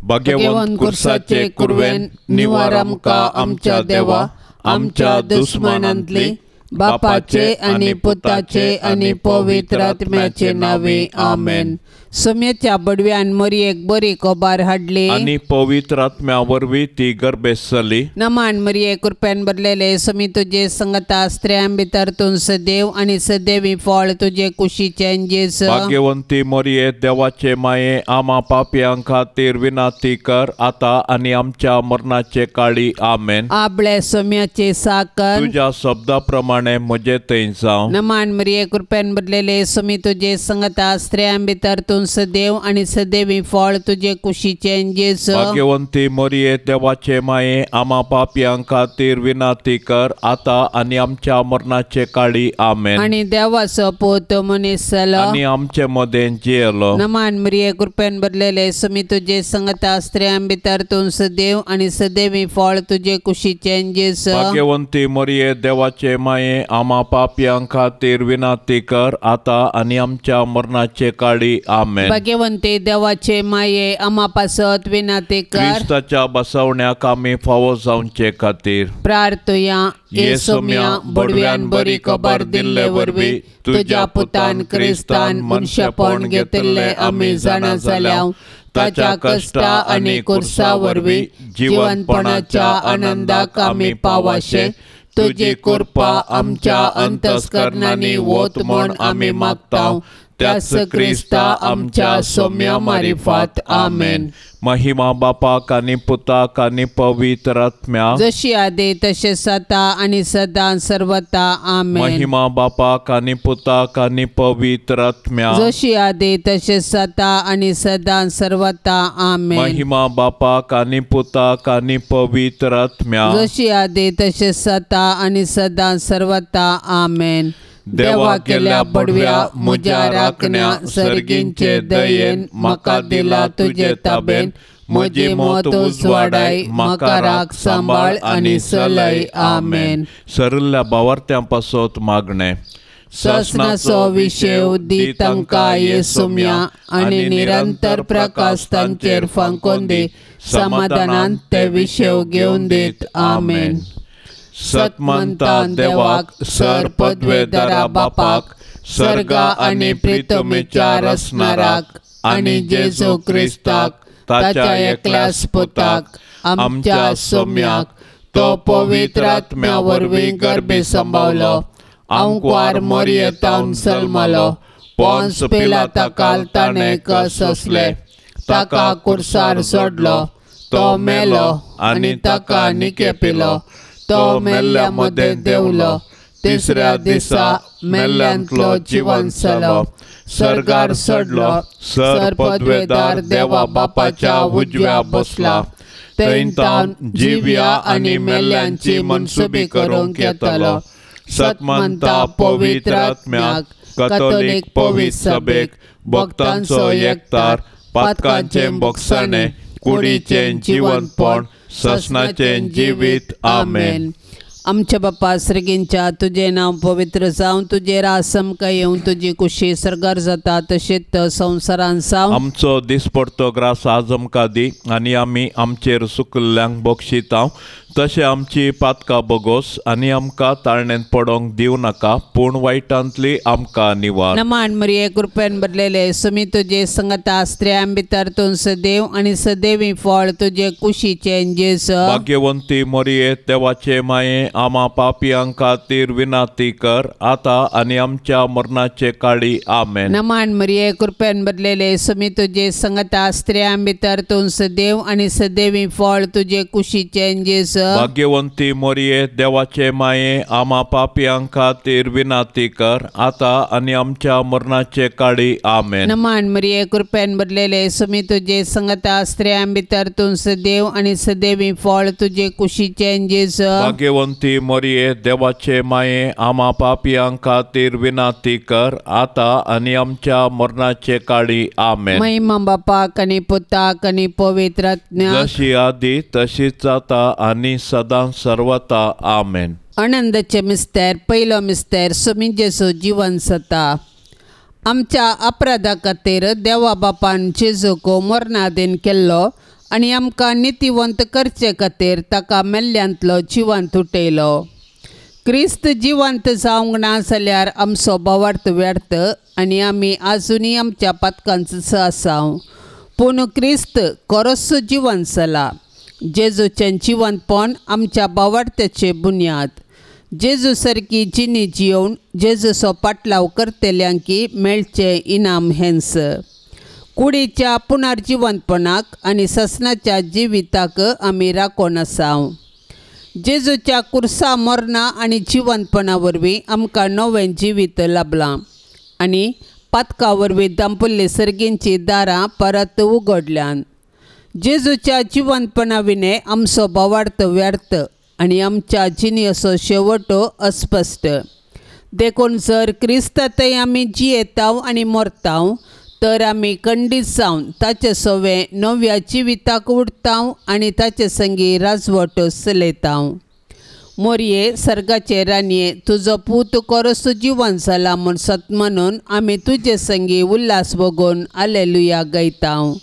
भाग्यवंत कुर्साचे कुरवेन निवार आमकां आमच्या देवा आमच्या दुस्मानांतली बापाचे आनी पुताचे आनी पवित्र आत्म्याचे नावे आमेन. सोम्याच्या बडव्यान मरियेक बरी खबर हाडली आनी पवित्र आत्म्या वरवीं ती गर्भेस्त जाली. नमान मरिये कृपेन भरलेले सोमी तुजे संगता स्त्रियां भितर तूं सदैव आनी सदैवी फळ तुजे कुशीचें जेजू. भाग्यवंती मरिये देवाचे माये आमा पापयां खातीर विनंती कर आता आनी आमच्या मरणाचे काळी आमेन. आपले सोम्याचे साकर तुज्या शब्दा प्रमाणे म्हजे थंय जावं. नमान मरिये कृपेन भरलेले सोमी तुजे संगता स्त्रियां भितर तूं सदैव आनी सदैवी फळ तुजे कुशीचें जेजू. भाग्यवंती मरिये देवाचे माये आमा पापयां खातीर विनंती कर आता आनी आमच्या मरणाचे काळी आमेन. आनी देवाचो पूत मनीस जालो आनी आमचे मदें जियेलो. नमान मरिये कृपेन भरलेले सोमी तुजे संगता स्त्रियां भितर तूं सदैव आनी सदैवी फळ तुजे कुशीचें जेजू. भाग्यवंती मरिये देवाचे माये आमा पापयां खातीर विनंती कर आता आनी आमच्या मरणाचे काळी आमेन. भाग्यवंती देवाचे माये आमा पासत विनंती कर. क्रिस्ताच्या बसवण्याक आमी फावो जावचे खातीर प्रार्थुया. ये सोम्या बडव्यान बरी खबर दिल्ले वरवीं तुज्या पुतान क्रिस्तान मनशेपण घेतिल्ले आमी जाणा जाल्या. ताच्या कश्टा आनी कुर्सा वरवीं जिवनपणाच्या आनंदाक आमी पावाशे. तुजी कृपा आमच्या अंतस्करणांनी वत म्हण आमी मागता. त्याच क्रिस्ता आमच्या सोम्या मारिफात आमेन. महिमा बापाक आनी पुताक आनी पवित्र आत्म्याक जशी आदी तशें सदा आनी सदां सर्वता आमेन. महिमा बापाक आनी पुताक आनी पवित्र आत्म्याक जशी आदी तशें सदा आनी सदां सर्वता आमेन. महिमा बापाक आनी पुताक आनी पवित्र आत्म्याक जशी आदी तशें सदा आनी सदां सर्वता आमेन. देवा केल्या बडव्या म्हज्या राखण्या सर्गींचे दयेन म्हाका दिला तुजे ताबेन. म्हजी मत उजवाडाय म्हाका राख सांबाळ आनी चलय आमेन. सरल्या बावार्थ्यां पासत मागणें. सासणाचो विशेव दी तांकां ये सोम्या आनी निरंतर प्रकाश तांचेर फांकोन दी. समाधानान ते विशेव घेवन दीत आमेन. सतमंता देवाक सर पदवेदारा बापाक सर्गा आनी प्रितमेच्या रचणाराक आनी जेजू क्रिस्ताक ताच्या एकल्याच पुताक आमच्या सोम्याक तो पवित्र आत्म्या वरवीं गर्भे सांबावलो. आंकवार मरियेतावन जल्मलो. पोन्स पिलाता काल ताणें कससले. ताका कुर्सार सोडलो. तो मेलो आनी ताका निकेपिलो. तो मेल्ल्या मदें देंवलो. तिसऱ्या दिसा मेल्ल्यांतलो जिवन जालो. सर्गार चडलो. सर पदवेदार देवा बापाच्या उजव्या बसला. थंय तावन जिव्या आनी मेल्ल्यांची मनसुबी करूंक येतलो. सतमंता पवित्र आत्म्याक कथोलीक पवित्र सभेक भक्तांचो एकतार पातकांचें बोगसाणें कुडीचें जिवनपण ससनाचें जिवीत आमेन. आमच्या बापा सर्गींच्या तुजें नांव पवित्र जावं. तुजें राज आमकां येवं. तुजी कुशी सर्गार जाता तशेंच संवसारान जावं. आमचो दिसपडतो ग्रास आज आमकां दी आनी आमी आमचेर सुकिल्ल्यांक बक्षिता तशें आमची पातकां बोगोस आनी आमकां ताळणेंत पडोंक दिवं नाका पूण वायटांतली आमकां निवार. नमान मरिये कृपेन भरलेले सोमी तुजे संगता स्त्रियां भितर तूं सदैव आनी सदैवी फळ तुजे कुशीचें जेजू. भाग्यवंती मरिये देवाचे माये आमा पापयां खातीर विनंती कर आता आनी आमच्या मरणाचे काळी आमेन. नमान मरिये कृपेन भरलेले सोमी तुजे संगता स्त्रियां भितर तूं सदैव आनी सदैवी फळ तुजे कुशीचें जेजू. भाग्यवंती मरिये देवाचे माये आमा पापयां खातीर विनंती कर आता आनी आमच्या मरणाचे काळी आमेन. नमान मरिये कृपेन भरलेले सोमी तुजे संगता स्त्रियां भितर तूं सदैव आनी सदैवी फळ तुजे कुशीचें जेजू. भाग्यवंती मरिये देवाचे माये आमा पापयां खातीर विनंती कर आता आनी आमच्या मरणाचे काळी आमेन. महिमा बापाक आनी पुताक आनी पवित्र आत्म्याक जशी आदी तशीच जाता आनी सदां सर्वता आमेन. आनंदाचे मिस्तेर पयलो मिस्तेर सोमी जेजू जिवन जाता. आमच्या अपराधा खातीर देवा बापान जेजूक मरणादीन केल्लो आनी आमकां नितीवंत करचे खातीर ताका मेल्ल्यांतलो जिवंत उठयलो. क्रिस्त जिवंत जावंक ना जाल्यार आमचो भावार्थ व्यर्थ आनी आमी आजुनूय आमच्या पातकांचो आसा. पूण क्रिस्त खरोच जिवंत जाला. जेजूचें जिवंतपण आमच्या भावार्थ्याचे बुन्याद. जेजू सारकी जिणी जियोवन जेजूचो पाटलाव करतल्यांकी मेळचें इनाम हेंच. कुडीच्या पुनर्जिवंतपणाक आनी ससनाच्या जिविताक आमी राखून आसा. जेजूच्या कुर्सा मरणा आनी जिवंतपणा वरवीं आमकां नवें जिवीत लाबलां आनी पातका वरवीं दांपुल्ली सर्गींची दारां परत उगडल्यान. जेजूच्या जिवंतपणा विणें आमचो भावार्थ व्यर्थ आनी आमच्या जिणेचो शेवटो अस्पश्ट. देखून जर क्रिस्तांतय आमी जियेताव आनी मरताव तर आमी खंडीत जावन ताचे सवे नव्या जिविताक उडताव आनी ताचे संगी राजवट चलयताव. मोरये सर्गाचे राणये, तुजो पूत खरोच जिवन जाला म्हूण सत म्हणून आमी तुजे संगी उल्हास भोगून आलेलुया गायताव.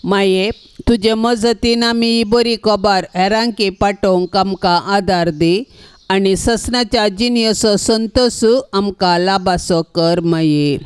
माये, तुजे मजतीन आमी ही बरी खबर हेरांकी पाठोवंक आमकां आदार दी आनी ससनाच्या जिणेचो संतोश आमकां लाभासो कर. माये,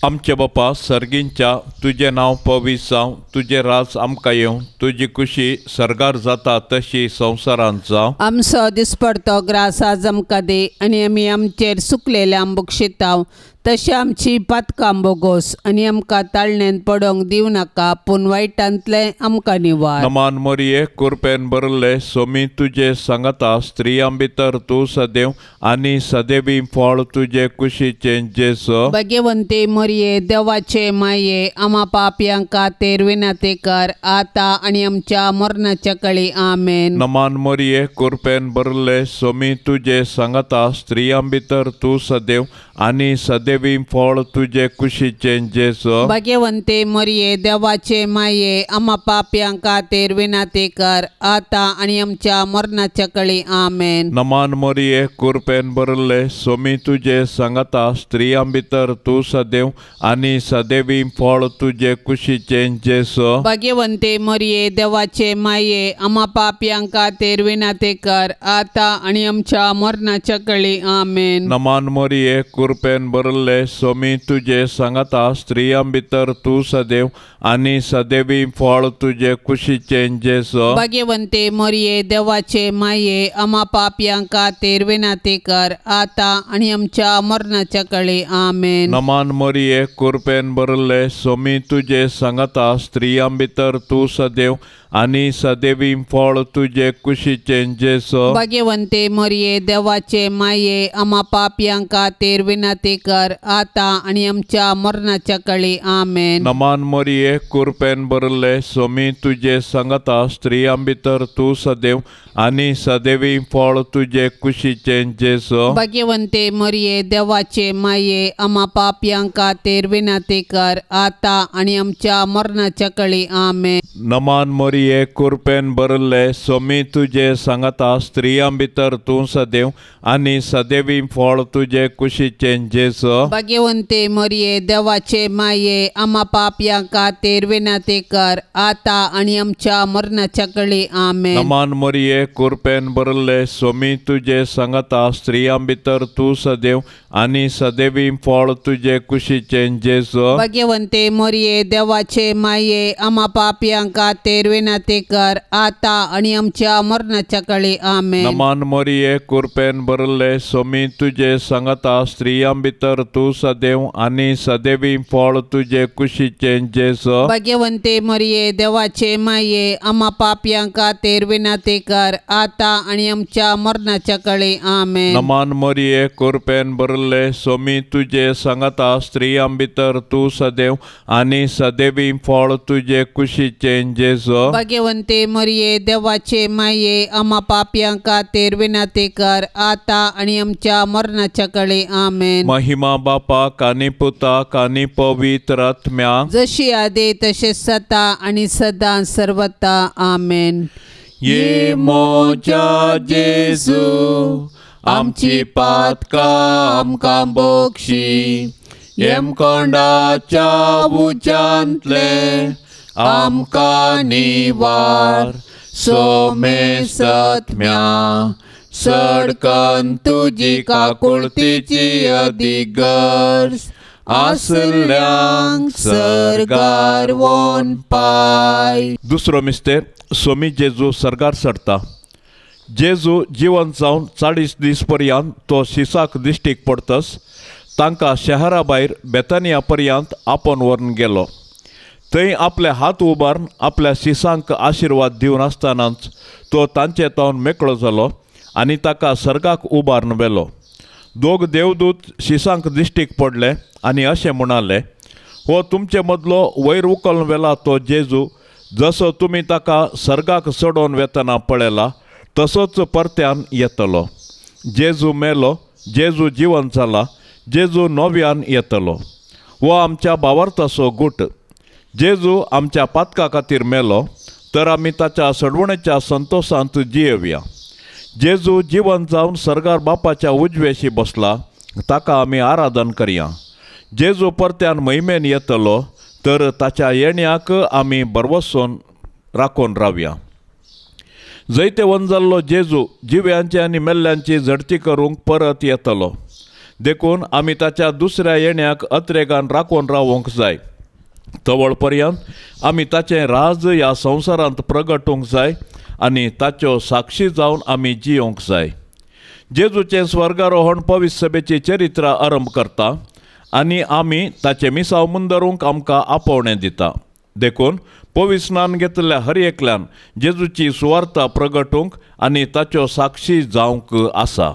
आमचे बापा सर्गींच्या, तुजें नांव पवित्र जावं, तुजें राज आमकां येवं, तुजी खुशी सर्गार जाता तशी संवसारांत जावं. आमचो दिसपडतो ग्रास आज आमकां दी आनी आमी आमचेर सुकलेल्या बक्षिताव तशें आमची पातकां बोगोस आनी आमकां ताळणेन पडोंक दिवं नाका पूण वायटांतलें आमकां निवार. नमान मोरये, कुरपेन भरले सोमी तुजे सांगाता, स्त्रियां भितर तूं सदैव आनी सदैवी फळ तुजे कुशीचें जेजू. भाग्यवंती मोरये, देवाचे माये, आमा पापयां खातीर विनंती कर आतां आनी आमच्या मरणाच्या कळी. आमेन. नमान मोरये, कुरपेन भरले सोमी तुजे सांगाता, स्त्रियां भितर तूं सदैव आनी सदैवी फळ तुजे कुशीचें जेजू. भाग्यवंती मोरये, देवाचे माये, आमा पापयां खातीर विनंती कर आतां आनी आमच्या मरणाच्या कळी. आमेन. नमान मोरये, कुरपेन भरले सोमी तुजे सांगाता, स्त्रियां भितर तूं सदैव आनी सदैवी फळ तुजे कुशीचें जेजू. भाग्यवंती मोरये, देवाचे माये, आमा पापयां खातीर विनंती कर आतां आनी आमच्या मरणाच्या कळी. आमेन. नमान मोरये, कुरपेन भरले सोमी तुजे सांगाता, स्त्रियां भितर तूं सदैव आनी सदैवी फळ तुजे कुशीचें जेजू. भाग्यवंती मोरये, देवाचे माये, आमा पापयां खातीर विनंती कर आतां आनी आमच्या मरणाच्या कळी. आमेन. नमान मोरये, कुरपेन भरले सोमी तुजे सांगाता, स्त्रियां भितर तूं सदैव आनी सदैवी फळ तुजे कुशीचें जेजू. भाग्यवंती मोरये, देवाचे माये, आमा पापयां खातीर विनंती कर आतां आनी आमच्या मरणाच्या कळी. आमेन. नमान मोरये, कुरपेन भरले सोमी तुजे सांगाता, स्त्रियां भितर तूं सदैव आनी सदैवी फळ तुजे कुशीचें जेजू. भाग्यवंती मोरये, देवाचे माये, आमा पापयां खातीर विनंती कर आतां आनी आमच्या मरणाच्या कळी. आमेन. नमान मोरये, कुरपेन भरले सोमी तुजे सांगाता, स्त्रियां भितर तूं सदैव आनी सदैवी फळ तुजे कुशीचें जेजू. भाग्यवंती मोरये, देवाचे माये, आमा पापयां खातीर विनंती कर आतां आनी आमच्या मरणाच्या कळी. आमेन. नमान मोरये, कुरपेन भरले सोमी तुजे सांगाता, स्त्रियां भितर तूं सदैव आनी सदैवी फळ तुजे कुशीचें जेजू. भाग्यवंती मोरये, देवाचे माये, आमा पापयां खातीर विनंती कर आतां आनी आमच्या मरणाच्या कळी. आमेन. नमान मोरये, कुरपेन भरले सोमी तुजे सांगाता, स्त्रियां भितर तूं सदैव आनी सदैवी फळ तुजे कुशीचें जेजू. भाग्यवंती मोरये, देवाचे माये, आमा पापयां खातीर विनंती कर आतां आनी आमच्या मरणाच्या कळी. आमेन. नमान मोरये, कुरपेन भरले सोमी तुजे सांगाता, स्त्रियां भितर तूं सदैव आनी सदैवी फळ तुजे कुशीचें जेजू. भाग्यवंती मोरये, देवाचे माये, आमा पापयां खातीर विनंती कर आतां आनी आमच्या मरणाच्या कळी. आमेन. महिमा बापाक आनी पुताक आनी पवित्र आत्म्याक, जशी आदी तशें सता आनी सदां सर्वता. आमेन. ये मोजा जेजू, आमची पातकां आमकां बक्षी, येमकोंडाच्या उज्यांतले आमकां निवार सोमेसत्म्या सडकन तुजी काकुळतीची अदीक गरज आसल्यांक सर्गार वोन पाय. दुसरो मिस्तेर सोमी जेजू सर्गार चडटा. जेजू जिवन जावन 40 दीस पर्यंत तो शिसाक दिश्टीक पडतस तांकां शहरा भायर बेतानिया पर्यंत आपोवन व्हरून गेलो. थंय आपले हात उबारून आपल्या शिसांक आशिर्वाद दिवन आसतनाच तो तांचे तावन मेकळो जालो आनी ताका सर्गाक उबारून व्हेलो. दोग देवदूत शिसांक दिश्टीक पडले आनी अशें म्हणाले, हो तुमचे मदलो वयर उखलून व्हेला तो जेजू जसो तुमी ताका सर्गाक चडोवन वेतना पळयला तसोच परत्यान येतलो. जेजू मेलो, जेजू जिवन जाला, जेजू नव्यान येतलो. हो आमच्या भावार्थाचो गूट. जेजू आमच्या पातका खातीर मेलो तर आमी ताच्या सडवणेच्या संतोशांत जियेवया. जेजू जिवन जावन सर्गार बापाच्या उजवेशी बसला, ताका आमी आराधन करया. जेजू परत्यान महिमेन येतलो तर ताच्या येण्याक आमी भरवसून राखून रावया. जैतेवन जाल्लो जेजू जिव्यांची आनी मेल्ल्यांची झडती करूंक परत येतलो, देखून आमी ताच्या दुसऱ्या येण्याक अत्रेगान राखून रावूंक जाय. तवळ पर्यंत आमी ताचें राज ह्या संवसारांत प्रगटूंक जाय आनी ताच्यो साक्षी जावन आमी जियोंक जाय. जेजूचें स्वर्गारोहण पवित्र सभेची चरित्रां आरंभ करता आनी आमी ताचें मिसांव मुंदरूंक आमकां आपोवणें दिता. देखून पवित्र स्नान घेतल्या हर एकल्यान जेजूची सुवार्ता प्रगटूंक आनी ताच्यो साक्षी जावंक आसा.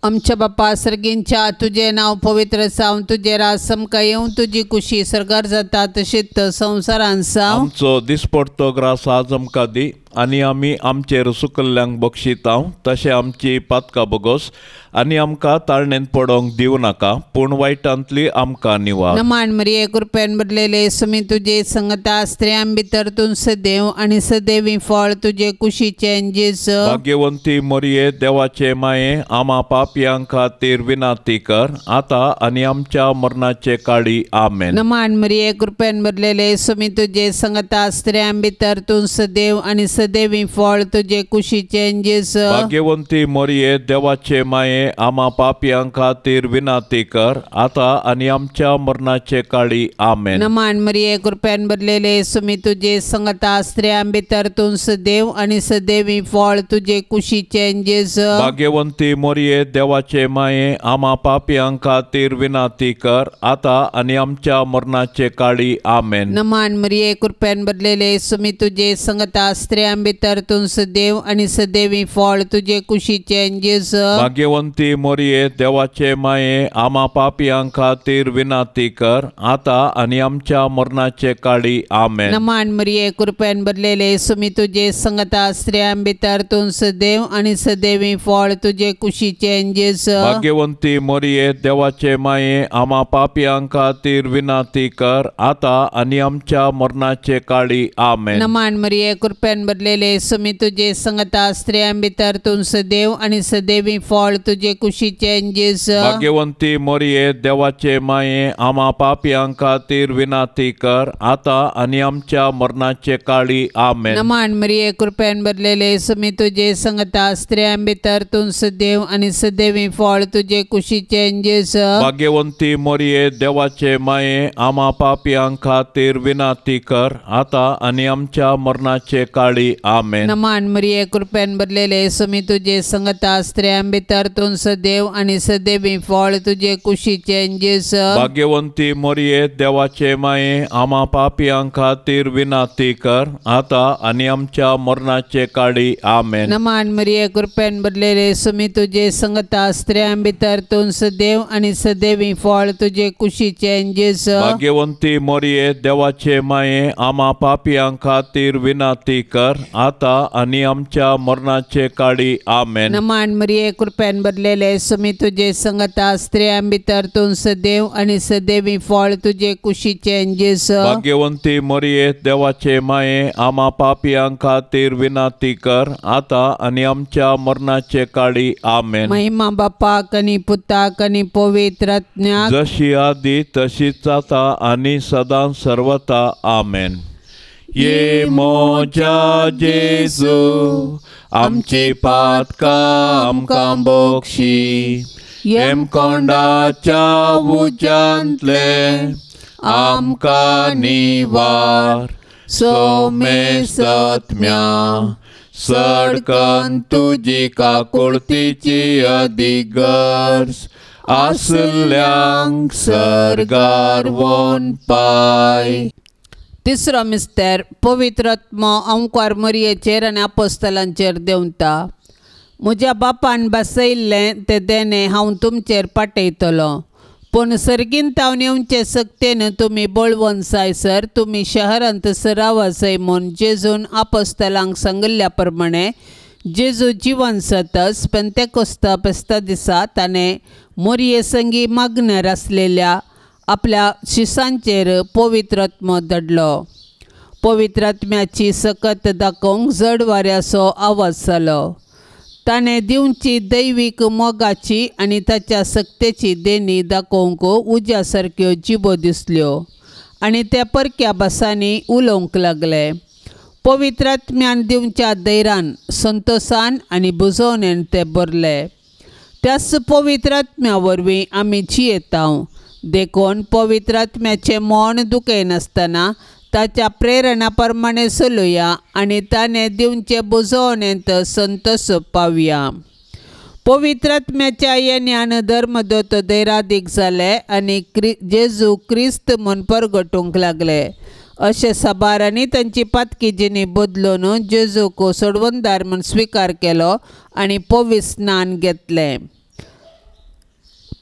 आमच्या बापा सर्गींच्या तुजें नांव पवित्र जावं, तुजें राज समकां येवं, तुजी कुशी सर्गार जाता तशीच संवसारांत जावं. आमचो दिसपडतो ग्रास आज आमकां दी आनी आमी आमचेर सुकल्ल्यांक बक्षितांव तशें आमची पातकां बोगोस आनी आमकां ताळणेंत पडोंक दिवं नाका पूण वायटांतली आमकां निवार. नमान मरिये कृपेन भरलेले सुमी तुजे संगता, स्त्रियां भितर तूं सदैव आनी सदैवी फळ तुजे कुशीचें जेजू. भाग्यवंती मरिये देवाचे माये आमा पापयां खातीर विनंती कर आतां आनी आमच्या मरणाचे काळी. आमेन. नमान मरिये कृपेन भरलेले सुमी तुजे संगता, स्त्रियां भितर तूं सदैव आनी सदैवी फळ तुजे कुशीचें जेजू. भाग्यवंती मरिये देवाचे माये आमा पापयां खातीर विनंती कर आतां आनी आमच्या मरणाचे काळी. आमेन. नमान मरिये कृपेन भरलेले सुमी तुजे संगता, स्त्रियां भितर तूं सदैव आनी सदैवी फळ तुजे कुशीचें जेजू. भाग्यवंती मरिये देवाचे माये आमा पापयां खातीर विनंती कर आतां आनी आमच्या मरणाचे काळी. आमेन. नमान मरिये कृपेन भरलेले सुमी तुजे संगता, स्त्रियां भितर तूं सदैव आनी सदैवी फळ तुजे कुशीचें जेजू. भाग्यवंती मरिये देवाचे माये आमा पापयां खातीर विनंती कर आतां आनी आमच्या मरणाचे काळी. आमेन. नमान मरिये कृपेन भरलेले सुमी तुजे संगता, स्त्रियां भितर तूं सदैव आनी सदैवी फळ तुजे कुशीचें जेजू. भाग्यवंती मरिये देवाचे माये आमा पापयां खातीर विनंती कर आतां आनी आमच्या मरणाचे काळी. आमेन. नमान मरिये कृपेन भरलेले सुमी तुजे संगता, स्त्रियां भितर तूं सदैव आनी सदैवी फळ तुजे कुशीचें जेजू. भाग्यवंती मरिये देवाचे माये आमा पापयां खातीर विनंती कर आतां आनी आमच्या मरणाचे काळी. आमेन. नमान मरिये कृपेन भरलेले सुमी तुजे संगता, स्त्रियां भितर तूं सदैव आनी सदैवी फळ तुजे कुशीचें जेजू. भाग्यवंती मरिये देवाचे माये आमा पापयां खातीर विनंती कर आतां आनी आमच्या मरणाचे काळी. आमेन. नमान मरिये कृपेन भरलेले सुमी तुजे संगता, स्त्रियां भितर तूं सदैव आनी सदैवी फळ तुजे कुशीचें जेजू. भाग्यवंती मरिये देवाचे माये आमा पापयां खातीर विनंती कर आतां आनी आमच्या मरणाचे काळी. आमेन. नमान मरिये कृपेन भरलेले सुमी तुजे संगता, स्त्रियां भितर तूं सदैव आनी सदैवी फळ तुजे कुशीचें जेजू. भाग्यवंती मरिये देवाचे माये आमा पापयां खातीर विनंती कर आतां आनी आमच्या मरणाचे काळी. आमेन. नमान मरिये कृपेन भरलेले सुमी तुजे संगता, स्त्रियां भितर तूं सदैव आनी सदैवी फळ तुजे कुशीचें जेजू. भाग्यवंती मरिये देवाचे माये आमा पापयां खातीर विनंती कर आतां आनी आमच्या मरणाचे काळी. आमेन. महिमा बापाक आनी पुताक आनी पवित्र आत्म्याक, जशी आदी तशीच आतां आनी सदां सर्वता. आमेन. ये मोजा जेजू आमची पातकां आमकां बक्षी येमकोंडाच्या उज्यांतले आमकां निवार सोमेसत्म्या सडकन तुजी काकुळतीची अदीक गरज आसल्यांक सर्गार वोन पाय. तिसरो मिस्तेर पवित्र आत्मो अंकार मरयेचेर आनी आपोस्तलांचेर देंवता. म्हज्या बापान बसयल्लें तें देणें हांव तुमचेर पाठयतलो, पूण सर्गीन तावन येवचे सक्तेन तुमी बळवंत जायसर तुमी शहरांत सराव आसाय म्हूण जेजून आपोस्तलांक सांगिल्ल्या प्रमाणे जेजू जिवन जातच पेंतेकोस्ता फेस्ता दिसा ताणें मोरये संगी मागणार आसलेल्या आपल्या शिसांचेर पवित्र आत्मो धाडलो. पवित्र आत्म्याची सकत दाखोवंक जड वाऱ्याचो आवाज जालो. ताणें दिवची दैवीक मोगाची आनी ताच्या सक्तेची देणी दाखोवंक उज्या सारक्यो जिबो दिसल्यो आनी त्या परक्या भासांनी उलोवंक लागले. पवित्र आत्म्यान दिवच्या धैर्यान संतोसान आनी बुजोवणेन ते भरले. त्याच पवित्र आत्म्या वरवीं आमी जियेता. देखून पवित्र आत्म्याचें मन दुखयनासतना ताच्या प्रेरणा प्रमाणे चलुया आनी ताणें दिवचे बुजोवणेंत संतोष पावया. पवित्र आत्म्याच्या येण्यान धर्मदूत धैरादीक जाले आनी जेजू क्रिस्त म्हूण परगटूंक लागले. अशें साबारांनी तांची पातकी जिणी बदलून जेजूक सोडवणदार म्हूण स्विकार केलो आनी पवित्र स्नान घेतलें.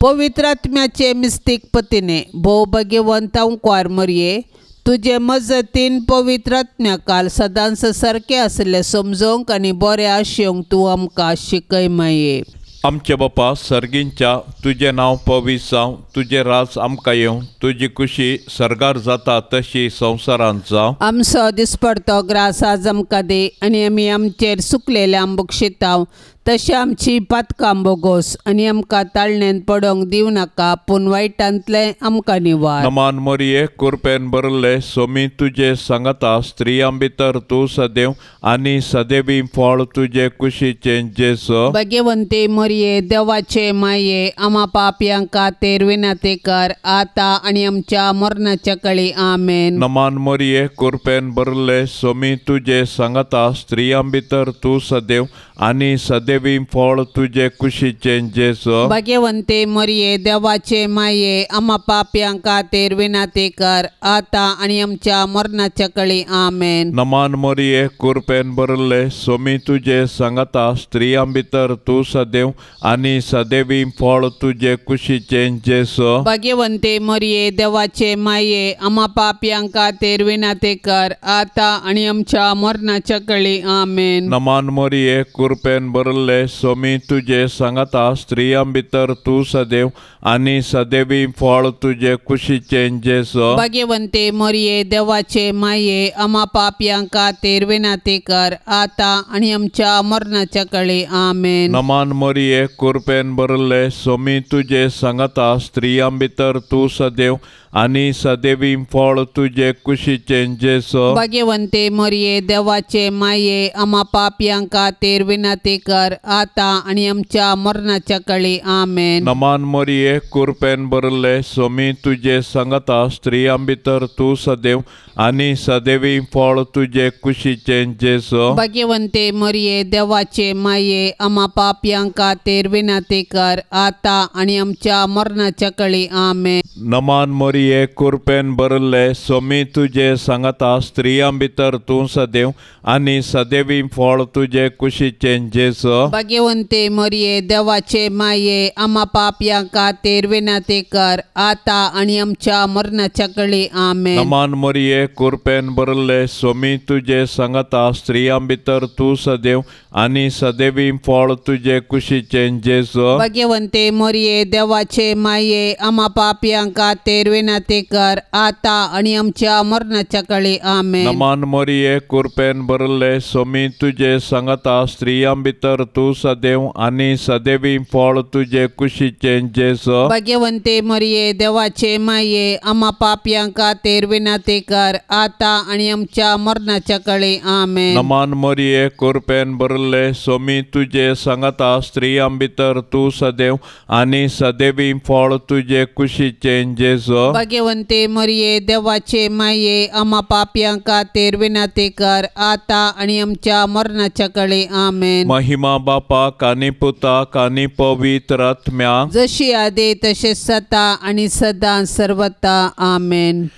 पवित्र आत्म्याचे मिस्तीक पतीने भोव भाग्यवंत अंकार मरये तुजे मजतीन पवित्र आत्म्या काल सदांच सारकें आसलें समजोवंक आनी बरें आशेवंक तूं आमकां शिकय माये. आमचे बापा सर्गींच्या तुजें नांव पवित्र जावं, तुजें राज आमकां येवं, तुजी खुशी सर्गार जाता तशी संवसारांत जावं. आमचो दिसपडतो ग्रास आज आमकां दी आनी आमी आमचेर सुकलेल्या बक्षिताव तशें आमची पातकां बोगोस आनी आमकां ताळणेन पडोवंक दिवं नाका, पूण वायटांतलें आमकां निवार. नमान मोरये कुरपेन भरले सोमी तुजे सांगता स्त्रियां भितर तूं सदैव आनी सदैवी फळ तुजे कुशीचें जेजू. भाग्यवंती मरये देवाचे माये आमा पापयां खातीर विनंती कर आतां आनी आमच्या मरणाच्या कळी. आमेन. नमान मोरये कुरपेन भरले सोमी तुजे सांगता स्त्रियां भितर तूं सदैव आनी सदैवी फळ तुजे कुशीचें जेजू. भाग्यवंती मरये देवाचे माये आमा पापयां खातीर विनंती कर आतां आनी आमच्या मरणाच्या कळी. आमेन. नमान मोरये कुरपेन भरले सोमी तुजे सांगता स्त्रियां भितर तूं सदैव आनी सदैवी फळ तुजे कुशीचें जेजू. भाग्यवंती मरये देवाचे माये आमा पापयां खातीर विनंती कर आतां आनी आमच्या मरणाच्या कळी. आमेन. नमान मोरये कुरपेन भरले सोमी तुजे सांगता स्त्रियां भितर तूं सदैव आनी सदैवी फळ तुजे कुशीचें जेजू. भाग्यवंती मरये देवाचे माये आमा पापयां खातीर विनंती कर आतां आनी आमच्या मरणाच्या कळी. आमेन. नमान मोरये कुरपेन भरले सोमी तुजे सांगता स्त्रियां भितर तूं सदैव आनी सदैवी फळ तुजे कुशीचें जेजू. भाग्यवंती मरये देवाचे माये आमा पापयां खातीर विनंती कर आतां आनी आमच्या मरणाच्या कळी. आमेन. नमान मोरये कुरपेन भरले सोमी तुजे सांगता स्त्रियां भितर तूं सदैव आनी सदैवी फळ तुजे कुशीचें जेजू. भाग्यवंती मरये देवाचे माये आमा पापयां खातीर विनंती कर आतां आनी आमच्या मरणाच्या कळी. आमेन. नमान मोरये कुरपेन भरले सोमी तुजे सांगता स्त्रियां भितर तूं सदैव आनी सदैवी फळ तुजे कुशीचें जेजू. भाग्यवंती मरये देवाचे माये आमा पापयां खातीर विनंती कर आतां आनी आमच्या मरणाच्या कळी. आमेन. नमान मोरये कुरपेन भरले सोमी तुजे सांगता स्त्रियां भितर तूं सदैव आनी सदैवी फळ तुजे कुशीचें जेजू. भाग्यवंती मरये देवाचे माये आमा पापयां खातीर विनंती कर आतां आनी आमच्या मरणाच्या कळी. आमेन. नमान मोरये कुरपेन भरले सोमी तुजे सांगता स्त्रियां भितर तूं सदैव आनी सदैवी फळ तुजे कुशीचें जेजू। भाग्यवंते मरिये देवाचे माये आमा पापयां खातीर विनंती कर आतां आनी आमच्या मरणाच्या काळी। आमेन। नमान मरिये कृपेन भरिल्ले स्वामी तुजे सांगाता स्त्रियां भितर तूं सदैव आनी सदैवी फळ तुजे कुशीचें जेजू। भाग्यवंते मरिये देवाचे माये आमा पापयां खातीर विनंती कर आतां आनी आमच्या मरणाच्या काळी। आमेन। महिमा बापाक आनी पुताक आनी पवित्र आत्म्याक जशी आदी तशें सदा आनी सदां सर्वता। आमेन।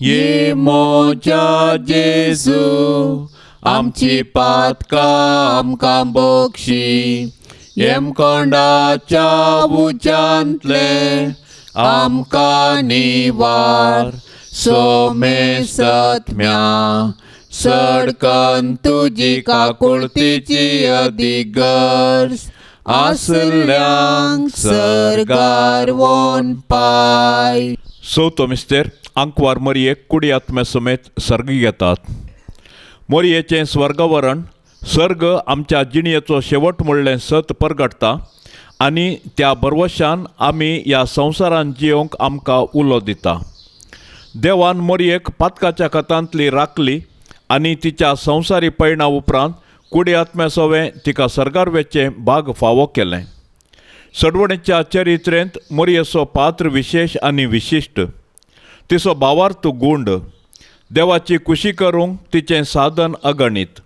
ये मोजा जेजू आमची पातकां आमकां बक्षी येमकोंडाच्या उज्यांतले आमकां निवार सोमेसत्म्या सडकन तुजी काकुळतीची अदीक गरज आसल्यांक सर्गार वोन पाय। चवथो मिस्तेर आंकवार मरियेक कुडी आत्म्या समेत सर्गी घेतात। मरियेचें स्वर्गवरण सर्ग आमच्या जिणेचो शेवट म्हणलें सत परगटता आनी त्या भरवशान आमी ह्या संवसारान जियोंक आमकां उलो दिता। देवान मरियेक पातकाच्या खतांतली राखली आनी तिच्या संवसारी पयणा उपरांत कुडी आत्म्या सवें तिका सर्गार वेचें भाग फावो केलें। सडवणेच्या चरित्रेंत मरियेचो पात्र विशेश आनी विशिश्ट, तिचो भावार्थ गूंड, देवाची खुशी करूंक तिचें साधन अगणीत।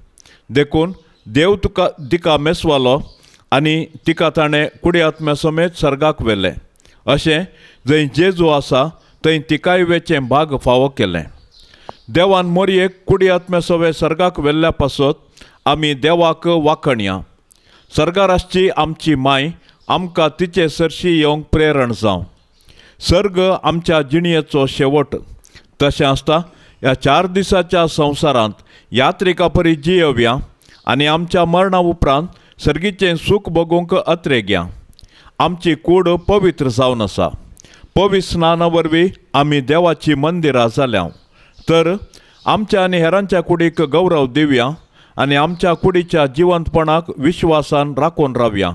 देखून देव तुका तिका मेसवालो आनी तिका ताणें कुडी आत्म्या समेत सर्गाक व्हेलें। अशें जंय जेजू आसा थंय तिकाय वेचें भाग फावो केलें। देवान मरियेक कुडी आत्म्या सवें सर्गाक व्हेल्ल्या पासत आमी देवाक वाखणया। सर्गार आसची आमची माय आमकां तिचे सरशी येवंक प्रेरण जावं। सर्ग आमच्या जिणेचो शेवट। तशें आसता ह्या 4 दिसाच्या संवसारांत यात्रिका परी जियोवया आनी आमच्या मरणा उपरांत सर्गीचें सूख भोगूंक अत्रेगया। आमची कूड पवित्र जावन आसा। पवित्र स्नाना वरवीं आमी देवाची मंदिरां जाल्या तर आमच्या आनी हेरांच्या कुडीक गौरव दिवया आनी आमच्या कुडीच्या जिवंतपणाक विश्वासान राखून रावया।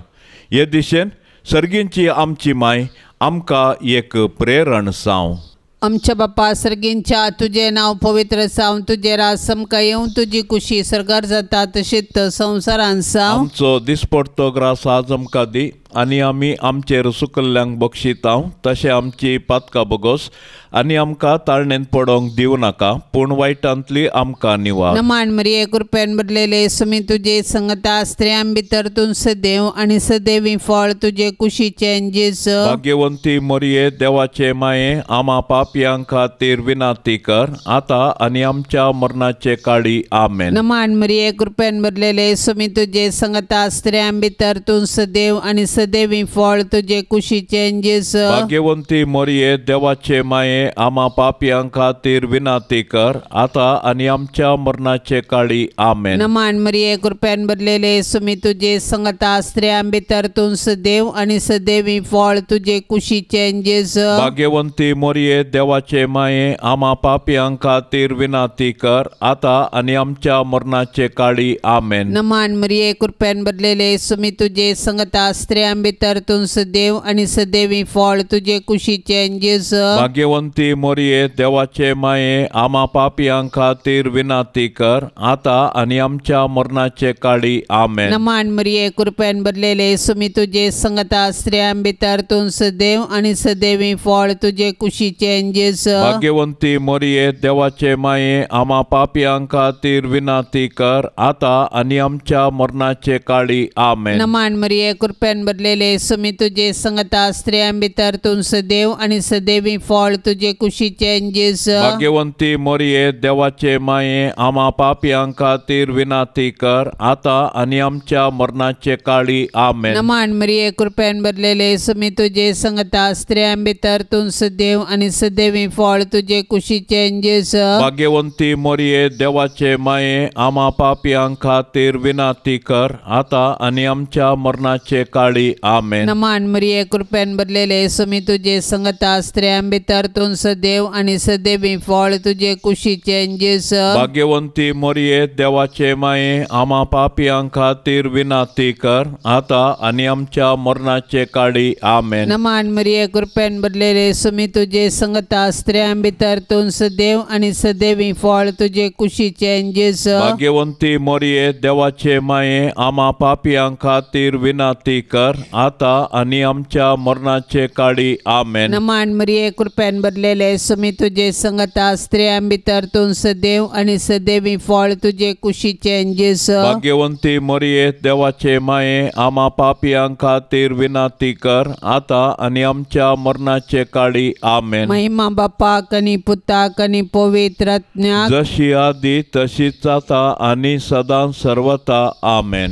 हे दिशेन सर्गींची आमची माय आमकां एक प्रेरण जावं। आमच्या बापा सर्गींच्या तुजें नांव पवित्र जावं, तुजें राज समकां येवं, तुजी कुशी सर्गार जाता तशीच संवसारान जावं। आमचो दिसपडतो ग्रास आज आमकां दी आनी आमी आमचेर सुकल्ल्यांक बक्षितांव तशें आमची पातकां बगोस आनी आमकां ताळणेंत पडोंक दिवं नाका पूण वायटांतली आमकां निवार। नमान मरिये कृपेन भरलेले स्वामी तुजे संगता स्त्रियां भितर तूं सदैव आनी सदैवी फळ तुजे कुशीचें जेजू। भाग्यवंती मरिये देवाचे माये आमा पापयां खातीर विनंती कर आतां आनी आमच्या मरणाचे काळी। आमेन। नमान मरिये कृपेन भरलेले स्वामी तुजे संगता स्त्रियां भितर तूं सदैव आनी सदैवी फळ तुजे कुशीचें जेजू। भाग्यवंती मरिये देवाचे माये आमा पापयां खातीर विनंती कर आतां आनी आमच्या मरणाचे काळी। आमेन। नमान मरिये कृपेन भरलेले स्वामी तुजे संगता स्त्रियां भितर तूं सदैव आनी सदैवी फळ तुजे कुशीचें जेजू। भाग्यवंती मरिये देवाचे माये आमा पापयां खातीर विनंती कर आतां आनी आमच्या मरणाचे काळी। आमेन। नमान मरिये कृपेन भरलेले स्वामी तुजे संगता स्त्रियां भितर तूं सदैव आनी सदैवी फळ तुजे कुशीचें जेजू। भाग्यवंती मरिये देवाचे माये आमा पापयां खातीर विनंती कर आतां आनी आमच्या मरणाचे काळी। आमेन। नमान मरिये कृपेन भरलेले स्वामी तुजे संगता स्त्रियां भितर तूं सदैव आनी सदैवी फळ तुजे कुशीचें जेजू। भाग्यवंती मरिये देवाचे माये आमा पापयां खातीर विनंती कर आतां आनी आमच्या मरणाचे काळी। आमेन। नमान मरिये कृपेन भरलेले स्वामी तुजे संगता स्त्रियां भितर तूं सदैव आनी सदैवी फळ तुजे कुशीचें जेजू। भाग्यवंती मरिये देवाचे माये आमा पापयां खातीर विनंती कर आतां आनी आमच्या मरणाचे काळी। आमेन। नमान मरिये कृपेन भरलेले स्वामी तुजे संगता स्त्रियां भितर तूं सदैव आनी सदैवी फळ तुजे कुशीचें जेजू। भाग्यवंती मरिये देवाचे माये आमा पापयां खातीर विनंती कर आतां आनी आमच्या मरणाचे काळी। काळी आमेन। नमान मरिये कृपेन भरलेले सुमी तुजे संगता स्त्रियां भितर तूं सदैव आनी सदैवी फळ तुजे कुशीचें जेजू। भाग्यवंती मोरये देवाचे माये आमा पापयां खातीर विनंती कर आता आनी आमच्या मरणाचे काळी आमेन। नमान मरिये कृपेन भरलेले सुमी तुजे संगता स्त्रियां भितर तूं सदैव आनी सदैवी फळ तुजे कुशीचें जेजू। भाग्यवंती मोरये देवाचे माये आमा पापयां खातीर विनंती कर आता आनी आमच्या मरणाचे काळी आमेन। नमान मरिये कृपेन भरलेले सुमी तुजे संगता स्त्रियां भितर तूं सदैव आनी सदैवी फळ तुजे कुशीचें जेजू। भाग्यवंती मोरये देवाचे माये आमा पापयां खातीर विनंती कर आता आनी आमच्या मरणाचे काळी आमेन। महिमा बापाक आनी पुताक आनी पवित्र आत्म्याक जशी आदी तशीच आता आनी सदां सर्वता आमेन।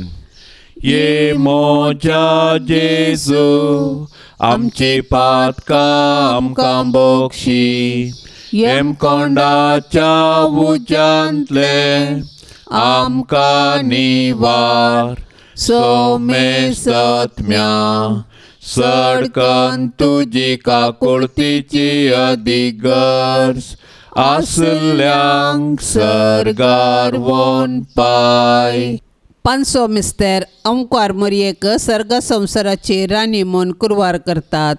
ये मोजा जेजू आमची पातकां आमकां बोक्षी हेमकोंडाच्या उज्यांतले आमकां निवार सोमेसत्म्या सडकन तुजी काकुळतीची अधिगर्ज आसल्यांक सर्गार वोन पाय। पांचसो मिस्तेर अंकार मोरयेक सर्ग संवसाराची राणी म्हूण कुरवार करतात।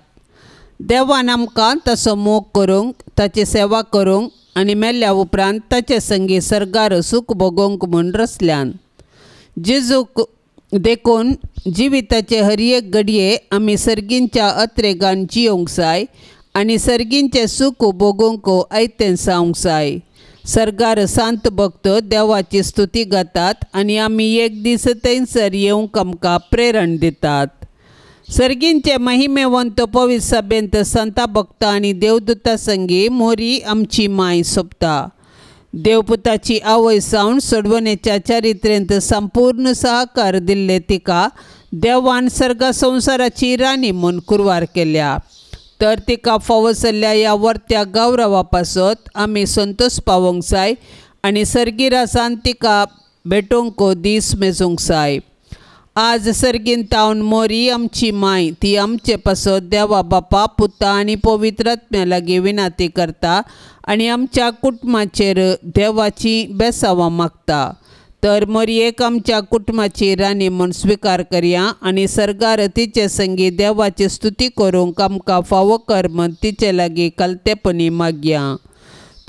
देवान आमकां ताचो मोग करूंक ताची सेवा करूंक आनी मेल्ल्या उपरांत ताचे संगी सर्गार सूख भोगोवंक म्हूण रचल्यान। जेजूक देखून जिविताचे हर एक घडये आमी सर्गींच्या अत्रेगान जियोंक जाय आनी सर्गींचें सूख भोगोवंक आयतें जावंक जाय। सर्गार सांत भक्त देवाची स्तुती गातात आनी आमी एक दीस थंयसर येवंक आमकां प्रेरण दितात। सर्गींचे महिमेवंत पवित्र सभेंत संता भक्त आनी देवदूता संगी मोरी आमची माय सोबता। देवपुताची आवय जावन सोडवणेच्या चारित्र्यांत संपूर्ण सहकार दिल्ले तिका देवान सर्ग संवसाराची राणी म्हूण कुरवार केल्या। तर तिका फावो जाल्ल्या ह्या वर्त्या गौरवा पासत आमी संतोश पावोवंक जाय आनी सर्गी रासान तिका भेटोवंक दीस मेजूंक जाय। आज सर्गीन तावन मोरी आमची माय ती आमचे पासत देवा बापा पुता आनी पवित्र आत्म्या लागीं विनंती करता आनी आमच्या कुटुंबाचेर देवाची बेसावां मागता। तर मोरयेक आमच्या कुटुंबाची राणी म्हूण स्विकार करया आनी सर्गार तिचे संगी देवाची स्तुती करूंक आमकां फावो कर म्हूण तिचे लागीं कालतेपणी मागया।